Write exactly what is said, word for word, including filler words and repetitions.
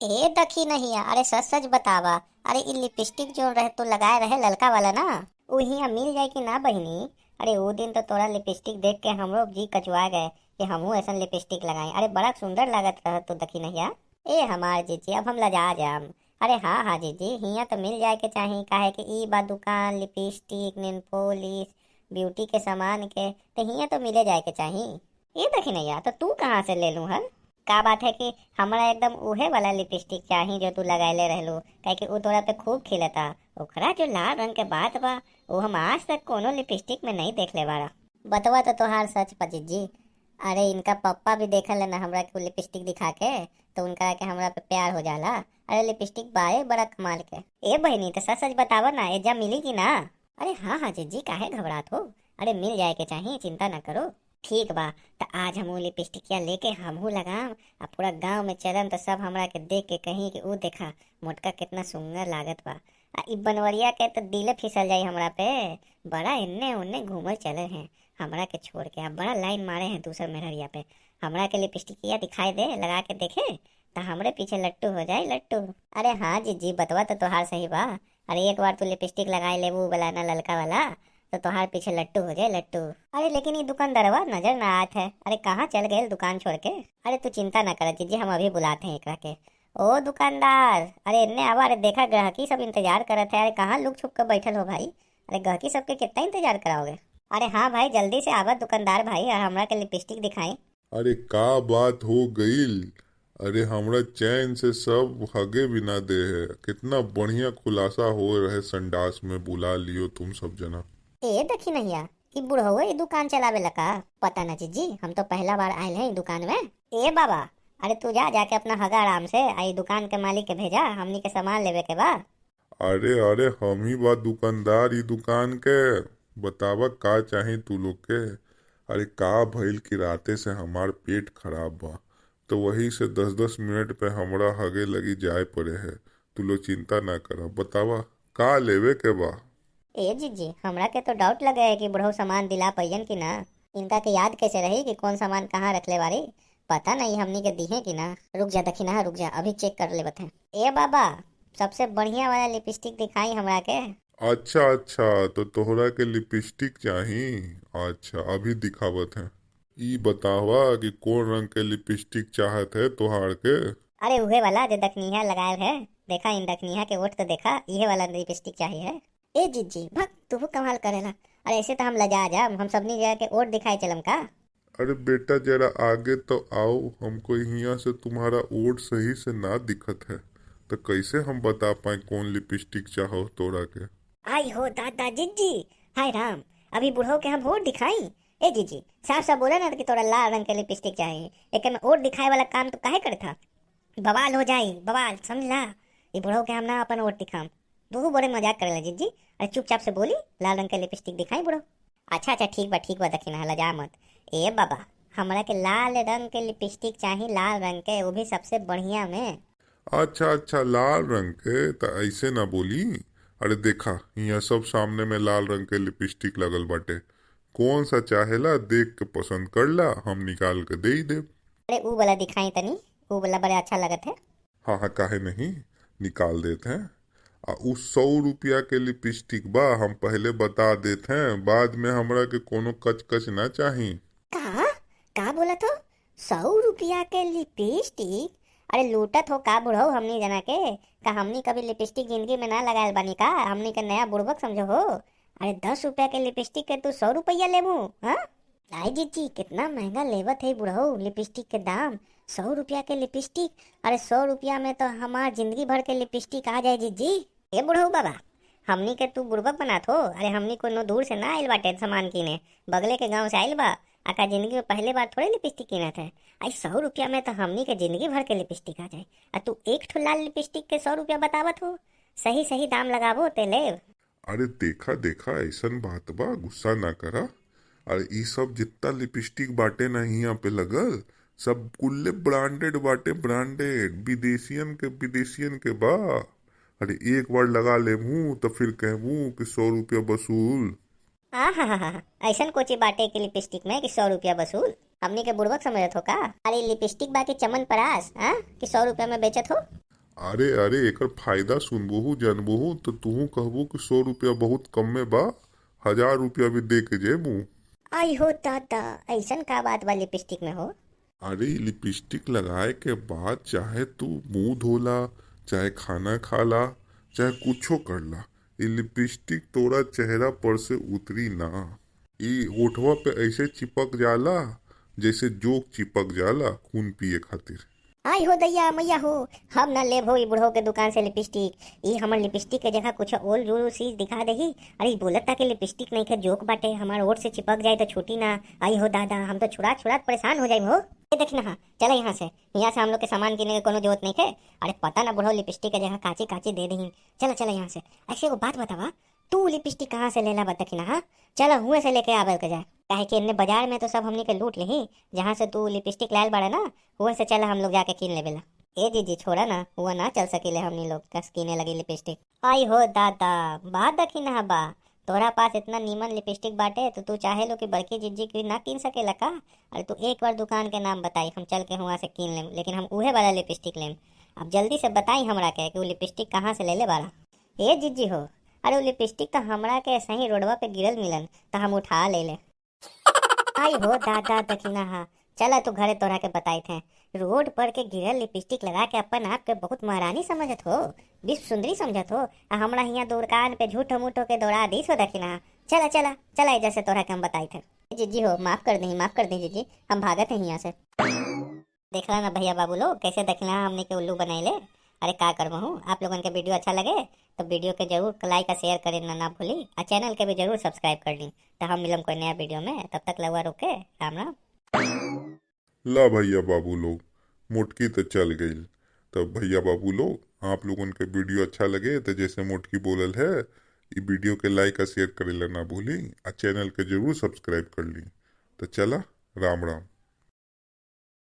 ए दखिनहिया, अरे सच सच बतावा, अरे ई लिपस्टिक जो रहे तू लगाए रहे ललका वाला ना, उ हियाँ मिल जाए कि ना बहिनी? अरे उ दिन तो तोरा लिपस्टिक देख के हमरो जी कचुआ गए कि हमहू ऐसन लिपस्टिक लगाई। अरे बड़ा सुंदर लागत रह तू दखिनहिया। ए हमार जीजी, अब हम लजा जाम। अरे हाँ हाँ जीजी, हियाँ तो मिल जाए के चाही, काहे कि ई बा दुकान लिपस्टिक, नेल पॉलिश, ब्यूटी के सामान के, तो हियाँ तो मिले जाए के चाही। ए दखिनहिया, तो तू कहाँ से ले लू हल? का बात है कि हमरा एकदम उहे वाला लिपस्टिक चाही जो तू लगाइले रहलू, काहे कि उ तोरा पे खूब खिलता। ओकरा जो लाल रंग के बात बा, उ हम आज तक कोनो लिपस्टिक में नहीं देख ले बारा। बतवा तो तोहार सच बा जीजी। अरे इनका पप्पा भी देखल है ना हमरा के उ लिपस्टिक दिखा के, तो उनका के हमरा पे प्यार हो जाला। अरे लिपस्टिक बाए बड़ा कमाल के। ए बहिनी, तो सच सच बतावा ना, एजा मिली कि ना? अरे हाँ हाँ जीजी, काहे घबरात हो? अरे मिल जाए के चाही, चिंता ना करो। ठीक बा, त आज हम उ लिपस्टिकिया लेके हमहू लगाम, आ पूरा गांव में चलम त सब हमरा के देख के कही कि उ देखा, मोटका कितना सुंदर लागत बा। आ ई बनवरिया के त दिले फिसल जाई हमरा पे, बड़ा एन्ने ओन्ने घूमल चले हैं हमरा के छोड़ के, आ बड़ा लाइन मारे हैं दूसर मेहरिया पे। हमरा के लिपस्टिकिया दिखाई दे, लगा के देखे, त हमरे पीछे लट्टू हो जाए लट्टू। अरे हाँ जीजी, बतवा तो तोहार सही बा। अरे एक बार तू लिपस्टिक लगाए लेबू उ वाला ना, ललका वाला, तो तोहार पीछे लट्टू हो जाए लट्टू। अरे लेकिन ये दुकानदारवा नजर ना आत है, अरे कहाँ चल गए दुकान छोड़ के? अरे तू चिंता ना कर जीजी, हम अभी बुलाते हैं एकरा के। ओ दुकानदार, अरे इन्ने आवा, अरे देखा ग्राहकी सब इंतजार करत है, अरे कहाँ लुक छुप के बैठल हो भाई? अरे ग्राहकी सबके कितना इंतजार कराओगे? अरे हाँ भाई, जल्दी से आवा दुकानदार भाई, और हमरा के लिपस्टिक दिखाई। अरे का बात हो गइल? अरे हमरा चैन से सब हगे भी ना दे है। कितना बढ़िया खुलासा हो रहे संडास में, बुला लियो तुम सब जना। ए दखिनहिया, ई बुढ़ऊ ई दुकान चलावे ला का? पता ना जीजी, हम तो पहला बार आयल है ई दुकान में। ए बाबा, अरे तू जा, जाके अपना हगा आराम से, आ ई दुकान के मालिक के भेजा, हमनी के सामान लेवे के बा। अरे अरे, हम ही बा दुकानदार ई दुकान के। बतावा का चाही तू लोग के? अरे का भइल कि राते से हमार पेट खराब बा, तो वही से दस दस मिनट पे हमरा हगे लगी जाए पड़े है। तू लोग चिंता ना करा, बतावा का लेवे के बा? ए जीजी, हमरा के तो डाउट लगे है कि बुढ़ऊ सामान दिला पइयन कि ना। इनका के याद कैसे रही कि कौन सामान कहाँ रखले बारी? पता नहीं हमनी के दिहे कि ना। रुक जा दखिनहा, रुक जा, अभी चेक कर लेवत हैं। ए बाबा, सबसे बढ़िया वाला लिपस्टिक दिखाई हमरा के। अच्छा अच्छा, तो तोहरा के लिपस्टिक चाही? अच्छा, अभी दिखावत हैं। ई बतावा कि कौन रंग के लिपस्टिक चाहत है तोहार के? अरे उहे वाला जे दखिनहा लगायल है। देखा इन दखिनहा के ओठ तो देखा, इहे वाला लिपस्टिक चाही है। ए जीजी, भक, तू कमाल करेला। अरे ऐसे तो हम लजा जाम, हम सबनी जगह के ओठ दिखाए चलम का? अरे बेटा, जरा आगे तो आओ, हमको हियाँ से तुम्हारा ओठ सही से ना दिखत है, तो कैसे हम बता पाए कौन लिपस्टिक चाहो तोरा के? आई हो दादा जीजी, हाय राम, अभी बुढ़ऊ के हम ओठ दिखाई? ए जीजी, साफ साफ बोला ना कि तोरा लाल रंग के लिपस्टिक चाही, एक में ओठ दिखाए वाला काम तू काहे करत हा? बवाल हो जाई, बवाल, समझ ला। ई बुढ़ऊ के हम ना अपन ओठ दिखाम। तू बड़े मजाक करेला जीजी। अरे चुपचाप से बोली, लाल रंग के लिपस्टिक दिखाई बुढ़ऊ। अच्छा अच्छा, ठीक बा, ठीक बा, दखिनहा, लजा मत। ए बाबा, हमरा के लाल रंग के लिपस्टिक चाही, लाल रंग के, वो भी सबसे बढ़िया में। अच्छा अच्छा, लाल रंग के, त ऐसे ना बोली। अरे देखा, हियाँ सब सामने में लाल रंग के लिपस्टिक लगल बाटे, कौन सा चाहेला देख के पसंद कर ला, हम निकाल के दे ही देब। अरे ऊ वाला दिखाई तनी, ऊ वाला बड़ा अच्छा लगत है। हाँ हाँ, काहे नहीं, निकाल देत हैं। आ उ सौ रुपया के लिपस्टिक बा, हम पहले बता देत हैं, बाद में हमरा के कोनो कचकच ना चाही। का? का बोलत हो? सौ रुपया के लिपस्टिक? अरे लूटत हो का बुढ़ऊ हमनी जना के? का हमनी कभी लिपस्टिक जिंदगी में ना लगायल बानी का? हमनी के नया बुड़बक समझो हो? अरे दस रुपया के लिपस्टिक के तू सौ रुपया लेबू, हाँ? आई जीजी, कितना महंगा लेवत है बुढ़ऊ लिपस्टिक के दाम। सौ रुपया के लिपस्टिक? अरे सौ रुपया में तो हमार जिंदगी भर के लिपस्टिक आ जाए जीजी। ए बुढ़ऊ बाबा, हमनी के तू बुड़बक बनात हो? अरे हमनी कोनो दूर से ना आइल बाटे सामान किने, बगले के गांव से आइल बा। आ का जिंदगी में पहले बार थोड़े लिपस्टिक किनत है। आई सौ रुपया में तो हमनी के जिंदगी भर के लिपस्टिक आ जाए, आ तू एक ठो लाल लिपस्टिक के सौ रुपया बतावत हो। सही सही दाम लगाबो ते लेब। अरे देखा देखा, ऐसन बात बा, गुस्सा ना करा। अरे ई सब जितना लिपस्टिक बाटे ना हियाँ पे लगल, सब कुल्ले ब्रांडेड बाटे, ब्रांडेड, विदेशियन के, विदेशियन के बा। अरे एक बार लगा लेबू तो फिर कहबू कि सौ रुपया वसूल। आहाहाहा, ऐसन कोची बाटे के लिपस्टिक में कि सौ रुपया वसूल? हमनी के बुड़बक समझत हो का? अरे लिपस्टिक बा कि चमनप्राश, हाँ, कि सौ रुपया में बेचत हो? अरे, अरे, एकर फायदा सुनबहू, जनबहू, तो तुहू कहबू कि सौ रुपया बहुत कम में बा, हजार रुपया भी दे के जेबू। आई हो दादा, ऐसन का बात बा लिपस्टिक में हो? अरे, ई लिपस्टिक लगाए के बाद चाहे तू मुंह धोला, चाहे खाना खाला, चाहे कुछो करला, ई लिपस्टिक तोरा चेहरा पर से उतरी ना। ई होठवा पे ऐसे चिपक जाला, जैसे जोंक चिपक जाला खून पिए खातिर। आई हो दैया मैया हो, हम ना लेब हो ई बुढ़ऊ के दुकान से लिपस्टिक। ई हमर लिपस्टिक के जगह कुछ और जो चीज दिखा देही। अरे, ई बोलत ता कि लिपस्टिक नइखे, जोंक बाटे, हमार ओठ से चिपक जाए तो छूटी ना। आई हो दादा, हम तो छुड़ात छुड़ात परेशान हो जाइब हो। ये देखी ना, हाँ, चला यहाँ से, यहाँ से हम लोग के सामान किने के कोनो जरूरत नइखे। अरे, पता ना बुढ़ऊ लिपस्टिक के जगह काची काची दे देही। चला, चला यहाँ से। ऐसे एगो बात बतावा, तू लिपस्टिक कहाँ से लेला बा दखिना, हाँ? चला हुए से लेके आवे के जाए, काहे कि इन्ने बाजार में तो सब हमनी के लूट लेही। जहाँ से तू लिपस्टिक लायल बाड़ा ना, हुए से चला हम लोग जाके कीन लेबेला। ए जीजी, छोड़ा ना, हुआ ना चल सकीले हमनी लोग कस कीने लगी लिपस्टिक। आई हो दादा, बात दखिना बा, तोरा पास इतना नीमन लिपस्टिक बाटे तो तू चाहे लो कि बड़की जीजी की ना कीन सकेला का? अरे, तू एक बार दुकान के नाम बताई, हम चल के हुआ से कीन लेम, लेकिन हम उहे वाला लिपस्टिक लेम। अब जल्दी से बताई हमरा के कि वो लिपस्टिक कहाँ से लेले बाड़ा। ए जीजी हो, अरे, वो लिपस्टिक तो हमरा के सही रोडवा पे गिरल मिलन, तो हम उठा ले ले। आई हो दादा दखिना हा, चला तू घरे तोरा के बताई थे। रोड पर के गिरल लिपस्टिक लगा के अपन आप के बहुत महारानी समझत हो, विश्व सुंदरी समझत हो, आ हमरा हियाँ दुकान पे झूठो मूठो के दौड़ा दीस हो दखिना हा। चला, चला, चला, एजा से तोरा के हम बताई थे। जीजी हो, माफ कर दी, माफ कर दी जीजी, हम भागत हैं यहाँ से। देखला ना भैया बाबू लोग, कैसे देखला हमने के उल्लू बनैले। अरे का करबहू, आप लोगन के वीडियो अच्छा लगे तो वीडियो के जरूर लाइक और शेयर करे ना, ना भूली, और चैनल के भी जरूर सब्सक्राइब कर ली। तो हम मिलम कोई नया वीडियो में, तब तक लउआ रोके राम राम। ला भैया बाबू लोग, मोटकी तो चल गई। तब भैया बाबू लोग, आप लोगन के वीडियो अच्छा लगे तो जैसे मोटकी बोलल है, ई वीडियो के लाइक और शेयर करे ला ना भूली, आ चैनल के जरूर सब्सक्राइब कर ली। तो चला, राम राम।